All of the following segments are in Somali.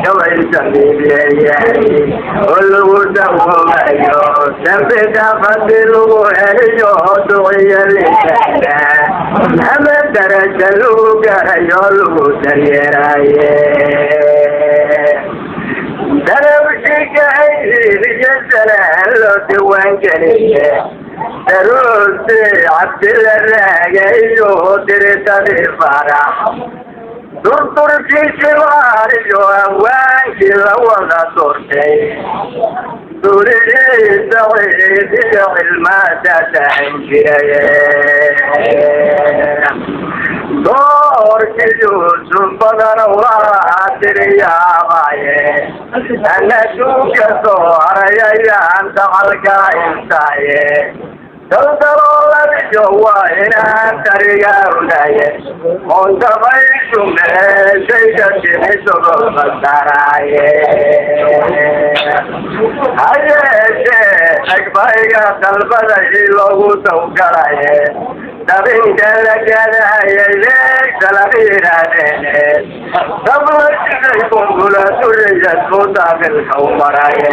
Gabaysa leeyahay oo lagu dawoobayo dambi dhaafadi lagu heliyo duciyo lisaana ama daraja lagu garayo lagu daryeeraye darabshigaiyo salaan loo diwaangeliye daruusi Cabdila Raaga iyo diritadii Farax durdurkii shibaar iyo hawaankii la wada doortay durihii Saciid iyo cilmaada dahan jiray doorkii Yuusuf badan waa tiriyaabaye anaduunka soo haray ayaan dacalka intaaye daldalooladiyo waa inaan tarigaawdaye oondabayshu meeshayga timisogolmasaraaye hayeeshee agbayga dalbaday loogu dawgalaye dabinka la gadahayay leegtala yidhaahdeen dabla jiray kumbula duriyad buu daaqilka u maraye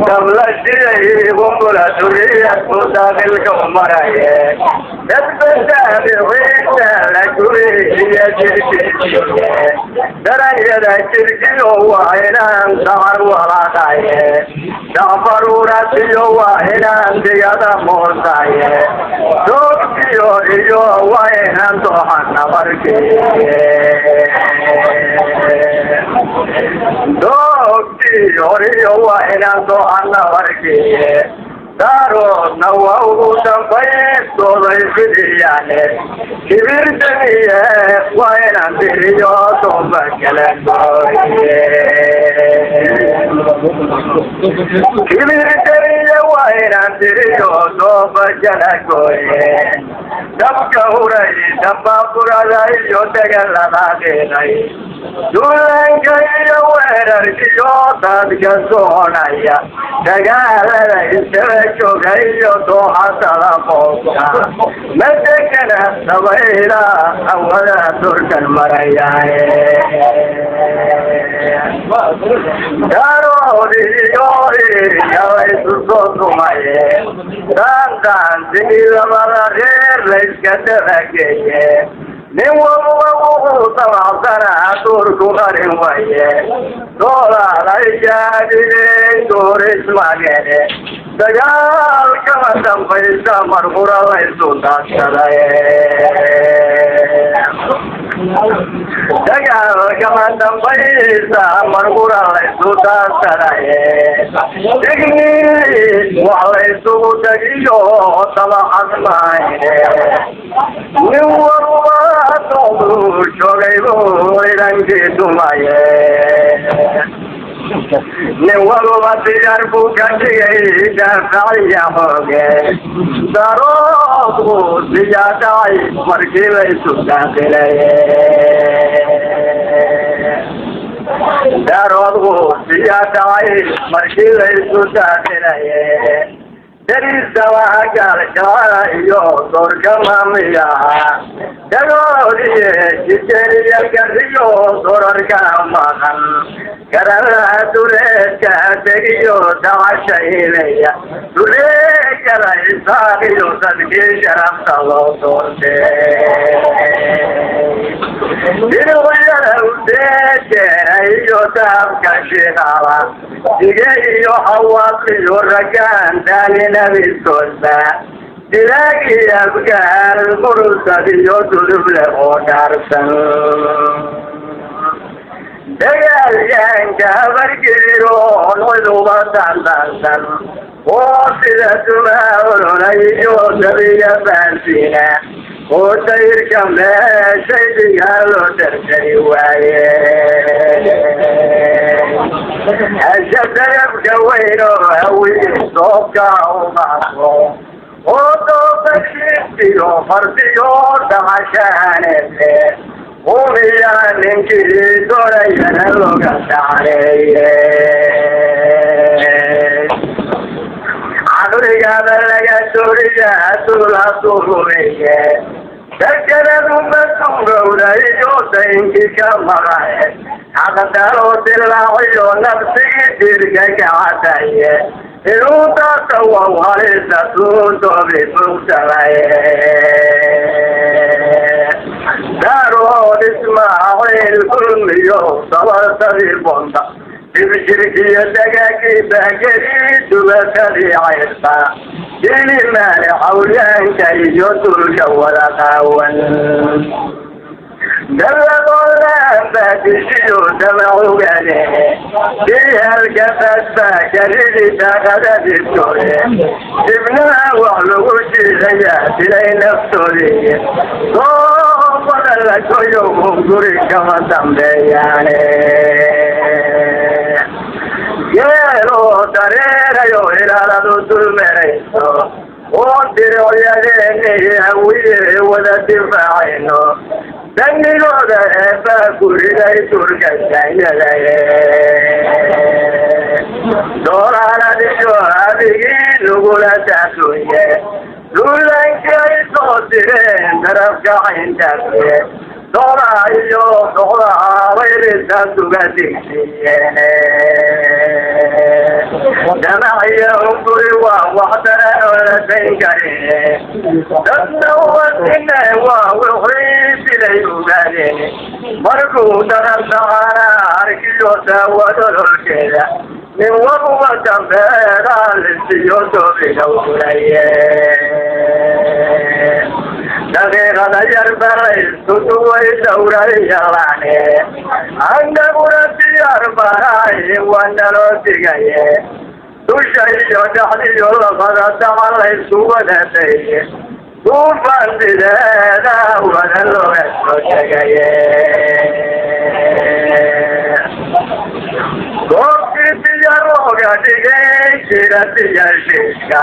dabla jiray kumbula duriyad buu daaqilka u maraye dadbadaabiciisa la guriya jirkiisiye daranyada jirkiyo waa inaan dacar walaaqaye dacfaruuratiyo waa inaan digada moosaye doogtiyo iyo waa inaan dooxa nabarkiye doogtii horiyo waa inaan dooxa nabarkiye Daaroodna waa ugu dambaystooday fidiyaane kibirtaniye waa inaan diriyo doomba kala gooye kibirtaniye waa inaan diriyo doomba kala gooye dabka huray dabaaburada iyo dagaalada qiiqay duulanka iyo weerarkiyo dadka soconaya dagaalada isdaba jooga iyo dooxatada qoobka madegana dabayla hawada durkan maraya daarood iyo iyalaysu soo dumaye daandaansigii labada reer layska dabageeye nin walba wuxuu dabacsanaa duurku qarin waye doolaalay gaadhigey duur ismagene dagaal kama dambaysa marqura laysu daadsaday dagaal kama dambaysa marqura laysu daadsaday digni wax laysugu degiyo dabacad mahayne nin walba dooduu joogay buu ciidankii dumaye nin walba diyaar buu ka dhigay daafaciya xooge daroodku siyaa dhacay markii laysu daaqilay daroodku siyaa dhacay markii laysu daaqilay darisawaha gaalkaa iyo doorka maamiyaha dagoodiye jijeriya gariyo dorarka maqan garanaha dureedka degiyo dacashaynaya dureegada Isaaq iyo dadkii sharafta loo doortay diriqyada udeejeena iyo dahabka shiqala dige iyo xawaaq iyo ragaan daalinabisoodba dilaag iyo abgaal murusad iyo duduble oo dhaarsan dagaalyahanka habargediroon ciduba daandaansan oo sida dumaa ololay iyo dabiya baansiina oo dayrka meeshay dhigaa loo dardari waaye hasha darabka weyn oo hawiye soobka umaso oo doobashiistiyo fardiyo dhaqashaanese hubiya ninkii doonayana looga dhacleeye caqligaba laga dooriya hadduu la durumiye Dekedadu masuurowdayo daynkii ka maqaye, xaqdaloo dilaaciyo nafsigii diirka kacadaye, inuu daata wow halisa suundoobi fugsamaye. Daarood Ismaaciil kulmiyo sabartadii bonda, dibjirkiyo dagaagii baagedii dubatadii cayrta, dilimaale xawyaanka iyo dulka wada qaawan, dalladoolaanbaadishiyo damacugane, dihalka badbaakaridi daaqadadiisoode, dibnaha wax lagu jiidayaa dilay naftoodii, soobada lagoyo guri kama dambeeyaane. Geeloo dareerayo ilaaladu dulmerayso oo dirocyadeeni hawiye wada difaacayno, danigooda eebbaa ku riday durka saanyadaye. Doolaaladiyo adigii nugula daadooye, duulankii ay soo direen darafka cayntaasiye, doolaha iyo doqdaha bayrisaasuga digsiiyeen. Damaciyo guri waa waxdara oo la dayn karine, dadna wasine waa wixii dilay ogaadeen, markuu daran tacaana arkiyo daawadololkeeda, nin wabuba dambeedaa lisiyo doobiga ulaye. Daqiiqada yar balaystu duway dawrayalaane, annaguna diyaar banaay waa naloo digaye, dusha iyo dhexdiyo labada daca laysku wadaadaye, duufaan sideeda wada looga soo tegaye. Goobtii diyaar looga dhigay jira diyaashiiska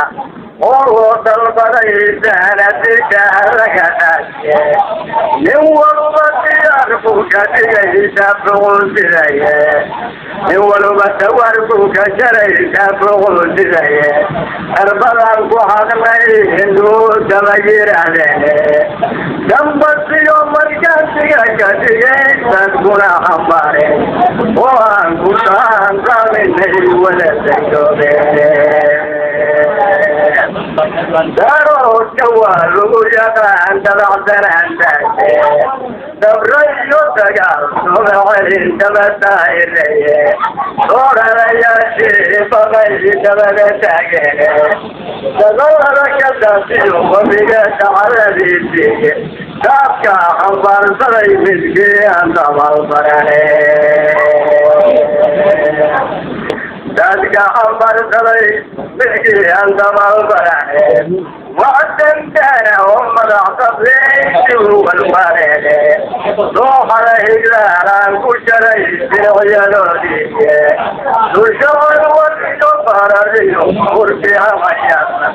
oo loo dalbaday sanadika laga dhaashe, nin walba diyaar buu ka dhigay daafuquu sidaye, nin walba tawaar buu ka jaray daafuquu sidaye, erbadan ku hadlay hinduu daba yiraahdeen, dambasiyo markaasiga ka dhigay dadkuna xambaare oo aan ku taanqaminay wada dayoobeen. Daaroodka waa lagu yaqaan dabacsanaantaase, dabrayo dagaal soma celin daba taahireye, dooranayaashii baqay dabada taageene, dagallada ka daasiyo wabiga dacaladiisiiye, daabka xambaarsaday midkii aan dabalbarane, dadka xambaarsaday midkii aan dabalbarane, waxdantaana oo madax qableyti walwareene, dooxada higlaalaan ku jaray diricyadoodii, dushawarwariyo farariyo kurkihamayana,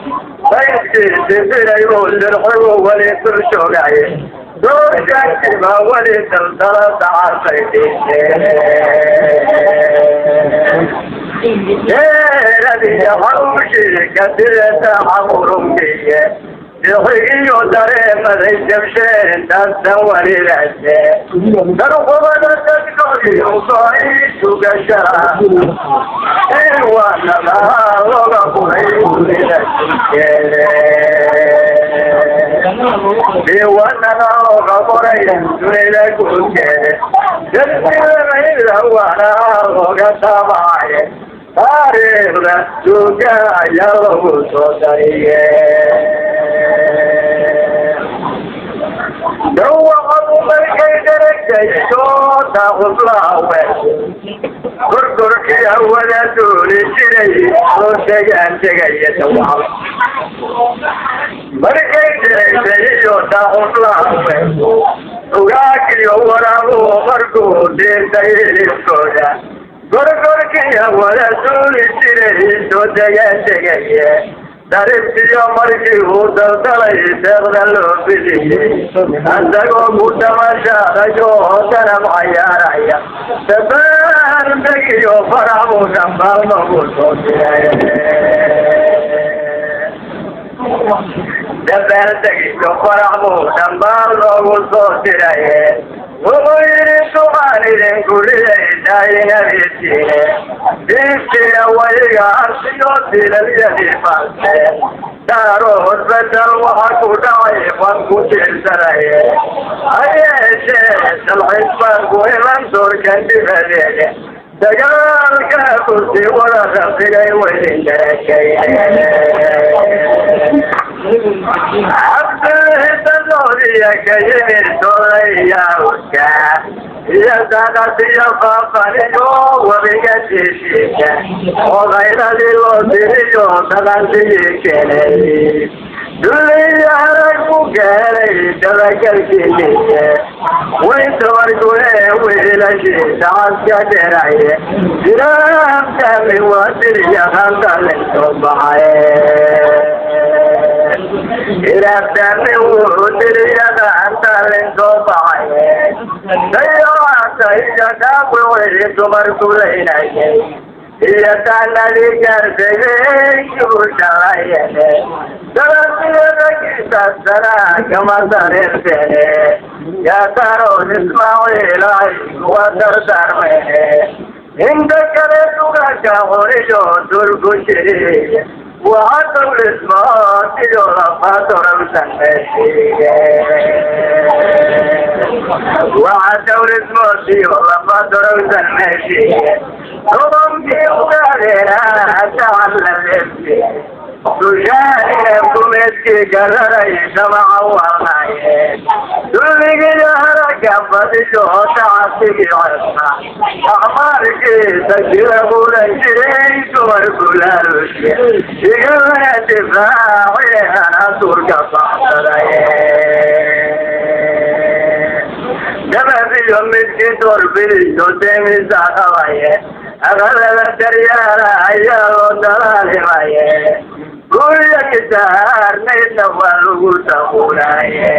baydkii sifiray uu dirxigu weli dul joogaye, doorkankiba weli daldala dacartay deeradiyo hawshii kadireta xamurunkiye, dixigiyo dareemaday jabsheen taastan welilaase, darqubada dadkoodiyo soo isugashaa diiwaanada looga furay dunida guudkeede, diiwaanada looga qoray dunida guudkeede, dadkilamayda waana looga taabacaye, taariikhda duuga ayaa lagu soo dariye. Dawaqadu markay daragtayso daaquflahawe, gorgorkii hawada duuli jiray soo degaan tegaya. Dawacad markay daragtayiyo daaquflahawe, ugaagiyo waraabuhu markuu diirtay hilibkooda, gorgorkii hawada duuli jiray soo degaan tegaye, daribtiyo markii uu daldalay deeqda loo fidiyey, asagoo ku damashaadayo danab cayaaraya, dabaardegiyo farax buu dhambaalmagu soo diray. Dabaaldeg iyo farax buu dhambaal loogu soo diraye. Wuxuu yidhi duqaan idinku ridaynabisiine diiftiina wayga arsiyo dilalyadii balse daarood bedel waxa ku dhacay waan ku tiirsanaye. Hayeeshee dalxis baan ku iman doorkan dibadeede dagaalka kursi wada rabsigay weydin darakay. Cabdilhidadoodiya ka yimid dolayawka iyo daqasiyo faafaniyo webiga jiishiisa oo kayradii loo diriyo dhaqantigii keenay dulliya harag ku keenay dabagalkiisiise way tabargule wiilashii sacadka dheraye jiraamkami waa diriya qandalin soo baxay. Iraabtaami wuxuu diriyada antalin soo baxay dayacaanta iyo dhaawicii dumarku leynayay iyo taanadii gaartayay guushalayene dalabiyadagiisaasana kama dareerteene yaatarood Ismaaciilay kuwa dardaarmeene inta kale dugaasha qoriyo durku jiri waxa dawlismoodiyo lafadorawsan meeshiige waxa dawlismoodiyo lafadorawsan meeshiige tobankii ugaadeena dacal la leefti dushaanina gumeedkii gararay damaca walnaye dulligiyo haraga badiyo tacasigii cesna axmaarkiisa jira bulan jiray dumarku laalushe igana difaaci ana duurka baxsaday dababiyo midkii doorbidiyo demisa qabaye aqalada daryaala ayaa loo dalaalimaye gurya kisaarnaydna waa lagu taquunaye.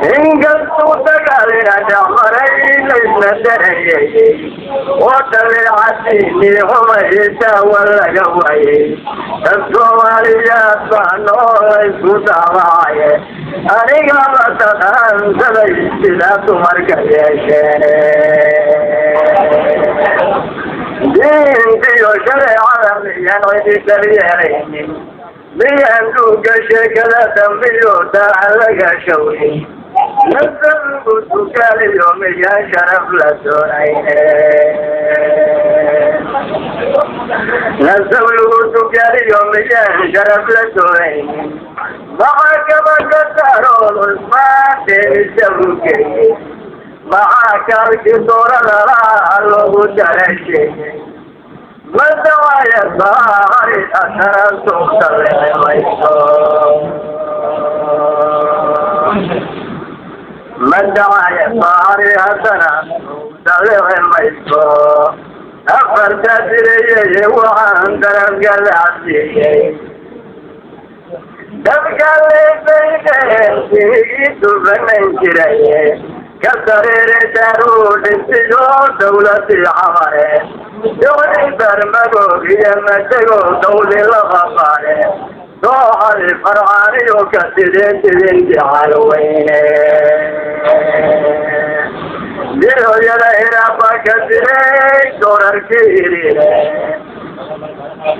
Inkastuu dagaalina dhexmaray laysna darayay oo dabeecadiinii xumaysa wa laga waayey dad Soomaaliyaad baa noo laysku daabacaye anigaba taqaansaday sidaa dumarka yeesheen diintiyo shareecada miyaan cidi daryeelaynin miyaan duuga sheekada dambiyo daaca laga shawrin nasabigu tukaaliyo miyaan sharaf la doonayne nasab lagu tukaaliyo miyaan sharaf la doonaynin maxaa gabadha daarood Cusmaan deemisa u geeyey maxaa kaalkii doorada lahaa loogu darasheeyey madawaya saari asana suuqtalemayso madawaya saari haddana suuqtaleci mayso afartaa direeyey waxaan darafgalacsiiyey dabkalebaydeen sigii dubanan jiraye ka dareere daaruu dhisiyo dawladii xamare dowli barmagoog iyo madago dawli la qabaare dooxadi farcaaniyo ka sideen sidin dical weyne diroyada hiraaba ka diray doorarkii iriire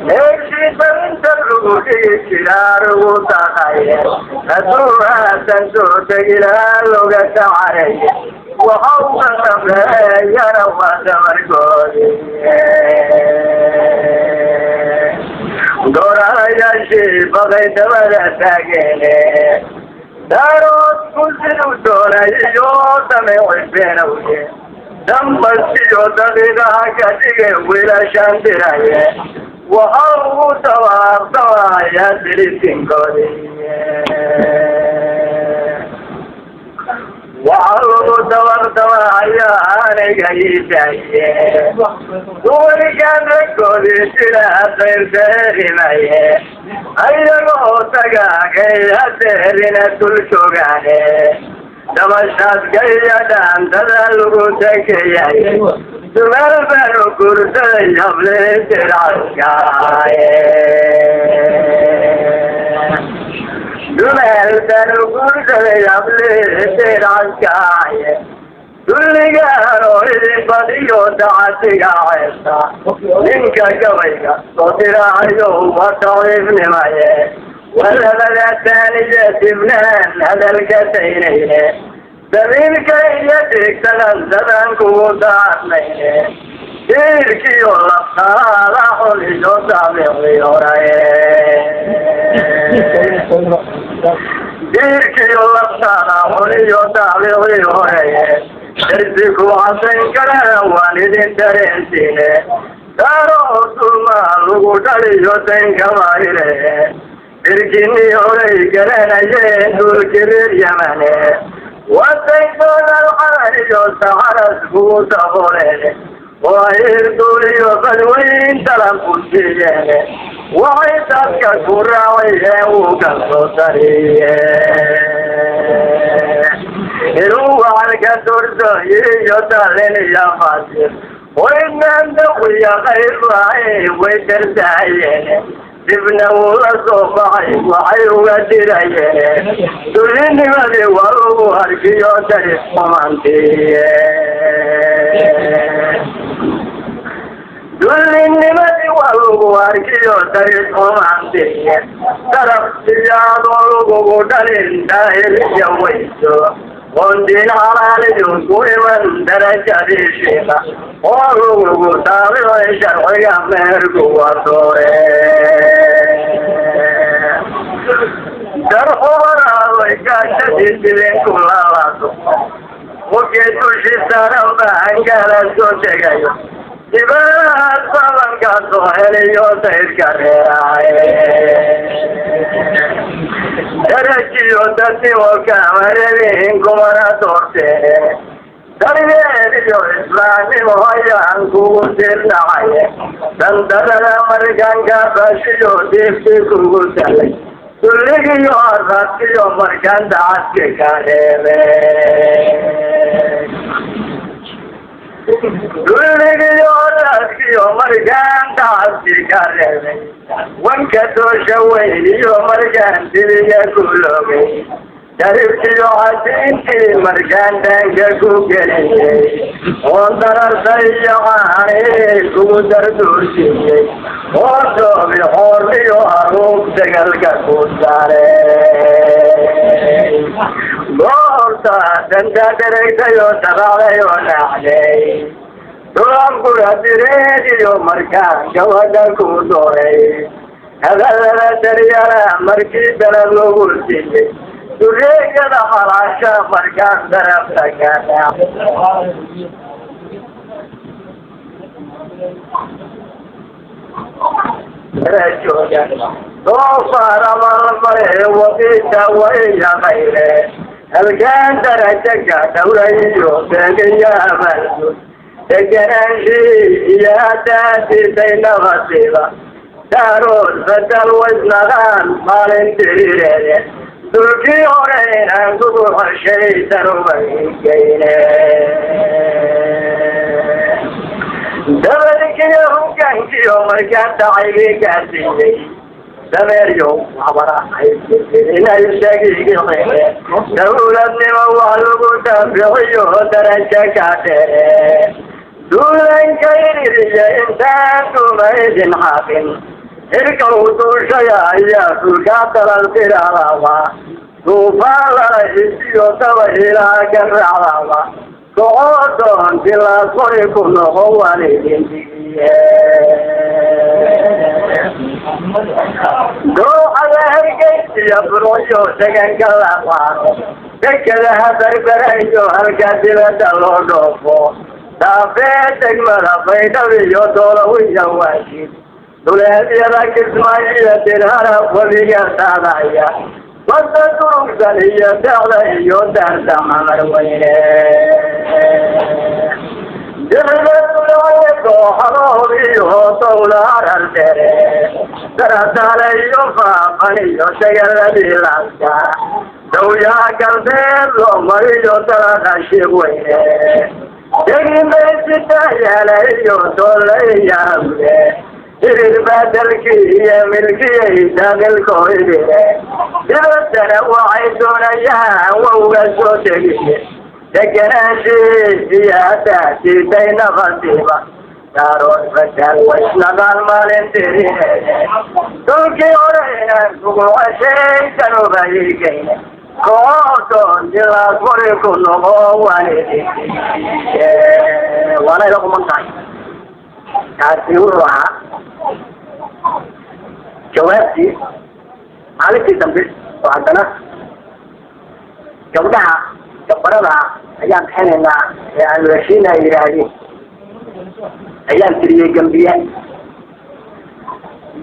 meeshii darinta lagu dhigi jiraa lagu daqaye hadduu haasan soo tegilaa looga tacaray waxa uga dambeeyana waa dabargoodi doorahayaashii baqay dabada taageene daaroodku siduu doonayiyo damici beenawye dambasiyo daqiiqaha ka dhige wiilashaan diraye waxa ugu dabaaqdamayaa dilisinkoodii waxa lagu dabaqdamahayaa aniga iidaaye duwalikaan raggoodii sida dayrdeerimaye ayagoo tagaagay hadeerina dul joogaane dabashaadkaiyo dhaantada lagu takeyay dumaal baanu guursaday hablee dircaskaaye. Daahirtanu guursaday hablideercaskaaye dulligaan oo idin badiyo dacasiga ceebta ninka gabayga soo diraahayo waa daciifnimaye walabada taaniye dibnaan hadalka taynayne dabiilka iyo dhigtadan dadan kugu daarnayne diirkiyo laftaada xun iyo dabiicii horaye diirkiyo laftaada xun iyo dabiicii horeeye darsi ku casayn kara waan idin dareensiine daaroo dulmaa lagu dhaliyo daynkamayre dirkinii horay garanayeen dhulki reer Yamane wasaydoodalxaar iyo saxaras kugu daboleen waayir duuliyo badweyn dalan ku siiyeen waxay dadka ku raacayeen wuu ka soo tariye inuu wacanka doortooyi iyo daalin iyo faasir waynaan dawiya qayr lahayn way darsahayeen dibna wuu la soo baxay waxay uga dirayeen dullinimadii waa lagu harkiyo daris xumantiye dullinimadii waa lagu harkiyo daris xumantiye daraf siyaadoo lagugu dhalin daahir iyo weyso qondin xalaaliyu ku iman darajadii shiika oo lagugu taabicay sharciga meherku wadoore darxumaraaday gaashadii dibinku laalaato mugee dushi saaran bahangaala soo tegayo dibaad babankaa soo heliyo dayrka reeraaye darajiyo dadnimo kamarebihin kumana doorteene daryeel iyo islaamnimo ayaan kugu dirdhacaye dandarada markanka bashiyo diifti kugu salay dulligiyo arradkiyo markaan dacadki ka reebe dulligiyo arradkiyo markaan dacadki ka reebay wanka doosha weyn iyo markaan dibiga ku loogay daribkiyo casiintii markaan dhaanka ku geliyey oo dararta iyo caani kugu darduursiiyey oo doobi xoor iyo haruub dagalka ku saaray goorta danta dheregtay oo dabacday oo nacday dulamkura direed iyo markaan gabadha ku dooray hadallada daryala markii dalab lagu siiyey dureegada xalaasha markaan darabta ka doofaaramalmale wadiita waiya kayre halkaan darajaga dhowrayo deegiyo abaalgud deganaanshihi iyo haddaadisay nabadiba daarood badal waysnaqaan maalin diriireede dulkii hore inaan kugu xeshay darubageyne dabadkiyo hogaankiyo markaan dhacaygii gaarsiiyey dameeryow inay shagigixe dawladnimo wax lagu daaficiyo daraja ka dheere duulanka iririya intaan duma idin xaaqin cirka u duushaya ayaa dhulkaa dalal tiradaaba duufaan lala isiyo daba ilaa ka raacdaaba kocoo doon tilaasqori ku noqo waan idin digiye dooxada Hargeysiya Burciyo deganka la qaado dekadaha Berberayo halka dibadda loo dhoofo dhaafee degmada Baydhab iyo Doolowiya Waajid duleedyada Kismaayo iyo Dirhara webiga saadaya badda durugsan iyo dacda iyo daarta Xamar weyne dirda dulaaye dooxadood iyo dowla harar dheere daradaale iyo faafan iyo dagaladii laaska dawyaha galbeed loo mariyo dalaqa Shiikh weyne degimaysitayaala iyo doole iyo hawle Hirir baa dalkii iyo milkiyay daaqilkoydine, dibaddana waxay doonayaan wowga soo tegiye. Deganaanshiis iyo haddaa diiday nafasiiba daarood fataal waysnaqaan maalintirine. Dhulkii hore inaan kugu ceshay kanubayigayne koodoon dilaas qori ku noqo wanidi. Waana ila quman tahay. Taasi wuxuu ahaa jawaabtii maalintii dambe oo haddana gabdhaha gabarada ayaan bixinaynaa ee aanu heshiina ay yidhaahdeen ayaan tiriyey gambiya.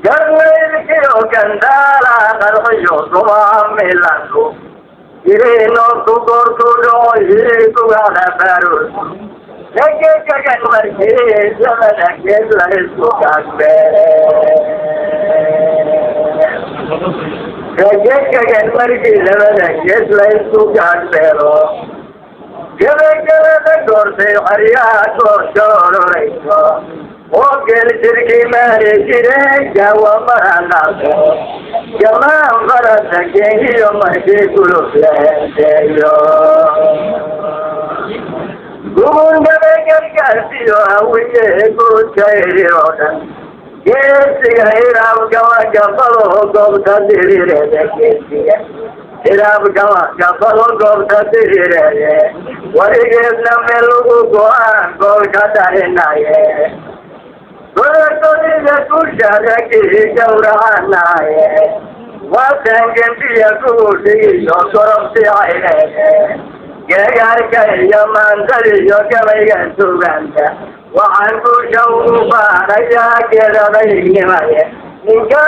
Garnaylkiyo gandaala qarxiyo subaha milanku iriinoku goortu dhacoyi kugada barood nagekagan markii labada geed la isku kaagbeere. Nagekagan markii labada geed la isku kaagbeero, gabagabada goortay xeryaha gooshoororayso oo geel jirkii maari jiray gawa maranaaqo gamaan farasa geehiyo markii guluf la henteeyo, gubun gabagargaarsiyo hawiye guudka iri oo dhan geesiga hiraab gama gabado goobta dirireeda, geesiga hiraab gama gabado goobta dirireede, warigeedna meel lagu go-aan goolka dhalinaye, godagodida guushaadakii gawracanaye, waataan gembiya kugu dhigiyo gorobti cayneede. Geegaarka iyo maantada iyo gabayga sugaanta waxaan guusha ugu baarayaa geedadaygnimaye, ninka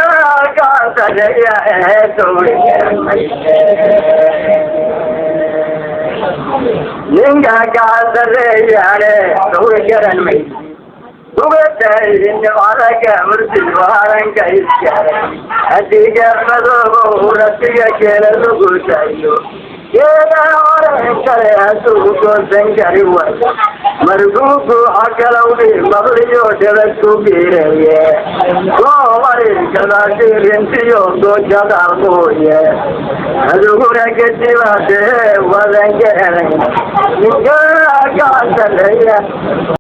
gacantadeya ahee sawirgamayse, ninka gacantadeeyaane sawir garan mayse. Ugatay nimcada murtiyo haranka iskaaray haddii gaarmadoobo rasiga keela lagu daayo, geedaha horeen kale hadduu goosan kari waayo, markuu guuxa galowdhi maqliyo dhabad ku biireeye, goobari gadaashirintiyo goojadaalmuuye, adiguna gedibaadee wadan garanay ninka gacantadeeya.